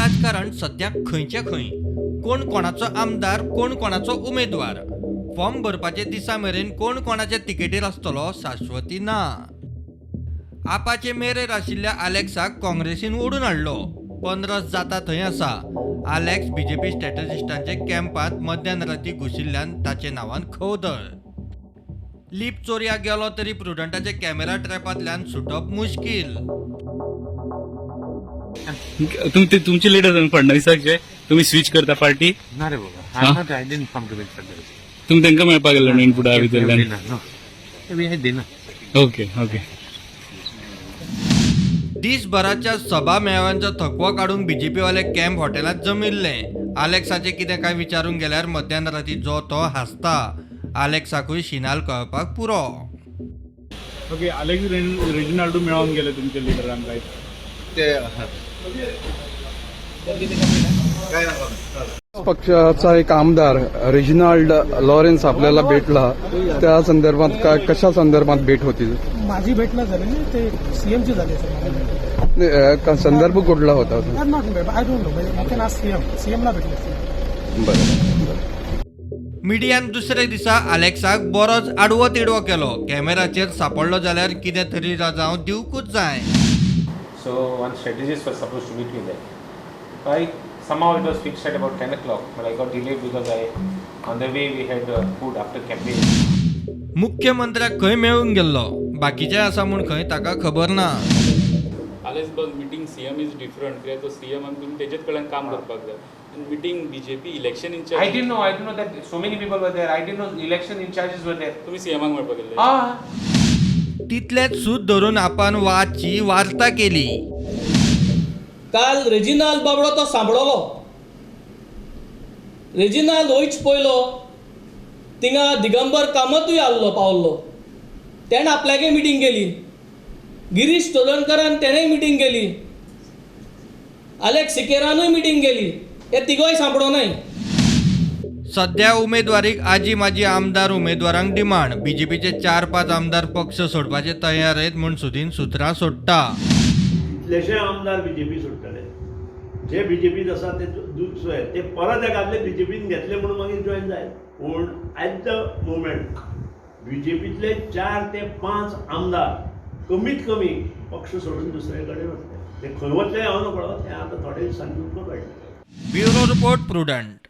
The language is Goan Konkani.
राजकारण सध्या खंयचे खंय, कोण कोणाचो आमदार, कोण कोणाचो उमेदवार, फॉर्म भरपाचे दिसा मेरेन कोण कोणाच्या तिकेटीर आसतलो शाश्वती ना. आपाचे मेरेर आशिल्ल्या आलेक्साक काँग्रेसीन ओडून हाडलो. 15 जाता थंय आसा. आलेक्स बीजेपी स्ट्रॅटजिस्टांचे कॅम्पांत मध्यान राती घुशिल्ल्यान ताचे नांवान खवदळ. लीप चोरया गेलो तरी प्रुडंटाचे कॅमेरा ट्रॅपांतल्यान सुटप मुश्कील. तुमचे लिडर फडणवीसाक जे तुम्ही स्विच करता पार्टी. ना रे बाबा. Huh? I not I didn't come to meet Fadnavis. तुम्ही तांकां मेळपाक गेल्ले न्हू इनपुटा भितरल्यान? No. We had dinner. Okay okay. दिसभराच्या सभा मेळाव्यांचो थकवो काडूंक बीजेपीवाले कॅम्प हॉटेलांत जमिल्ले. आलेक्साचें कितें काय विचारूंक गेल्यार मध्यान राती जो तो हांसता. आलेक्साकूय शिनाल कळपाक पुरो. ओके, आलेक्स रेजिनाल्डो मेळोन गेले तुमच्या लिडरांक काय? पक्षाचा एक आमदार रेजिनाल्ड लॉरेन्स आपल्याला भेटला, त्या संदर्भात काय, कशा संदर्भात भेट होती? माझी भेट नाही झाली, ते सीएमची झाली सर माझी भेट. नाही, संदर्भ कुठला होता? I don't know, you can ask CM. सीएमला भेटले sir. बरं. मिडियान दुसरे दिसा आलेक्साक बरोच आडवो तिडवो केलो. कॅमेराचेर सापडलो जाल्यार कितें तरी राजांव दिवकूच जाय. So one strategist was supposed to meet me there. I somehow it was fixed at about 10 o'clock, but I got delayed because I on the way we had food after campaign. मुख्यमंत्र्याक खंय मेळूंक गेल्लो, बाकीचे आसा म्हूण खंय ताका खबर ना. आलेक्स बघ, मिटींग सीएम is different, कित्याक तो सीएम आनी तुमी तेजेच कडल्यान काम करपाक जाय. Meeting BJP election I in-charge. didn't know. I didn't know that so many people were there. I didn't know election in charges were there. तुम्ही सीएमाक मेळपाक गेल्ले? Ah. तितलेंच सूत धरून आपान वादची वार्ता केली. काल रेजिनाल्ड बाबडो तो सांपडलो. रेजिनाल्ड वयच पयलो थिंगा दिगंबर कामतूय आहलो, पावल्लो. तेणें आपल्यागे मिटींग केली. गिरीश चोडणकरान तेणेय मिटींग केली. आलेक्स सिकेरानूय मिटींग केली. हे तिगोय सांपडो नाय. सध्या उमेदवारीक आजी माजी आमदार उमेदवारांक डिमांड. बीजेपीचे 4-5 आमदार पक्ष सोडपाचे तयारेंत म्हूण सुदीन सुत्रां सोडटा. कितलेशे आमदार बीजेपी सोडटले. जे बीजेपीत आसा ते दुसरे ते परत एकादले बीजेपीन घेतले म्हणून मागीर जॉयन जायत, पूण एट the moment बीजेपीतले 4 ते 5 आमदार कमीत कमी पक्ष सोडून दुसरे कडेन वतले. ते खंय वतले हांव नकळो, तें आतां थोडे दिसांनी तुमकां कळटलें. Bureau report, Prudent.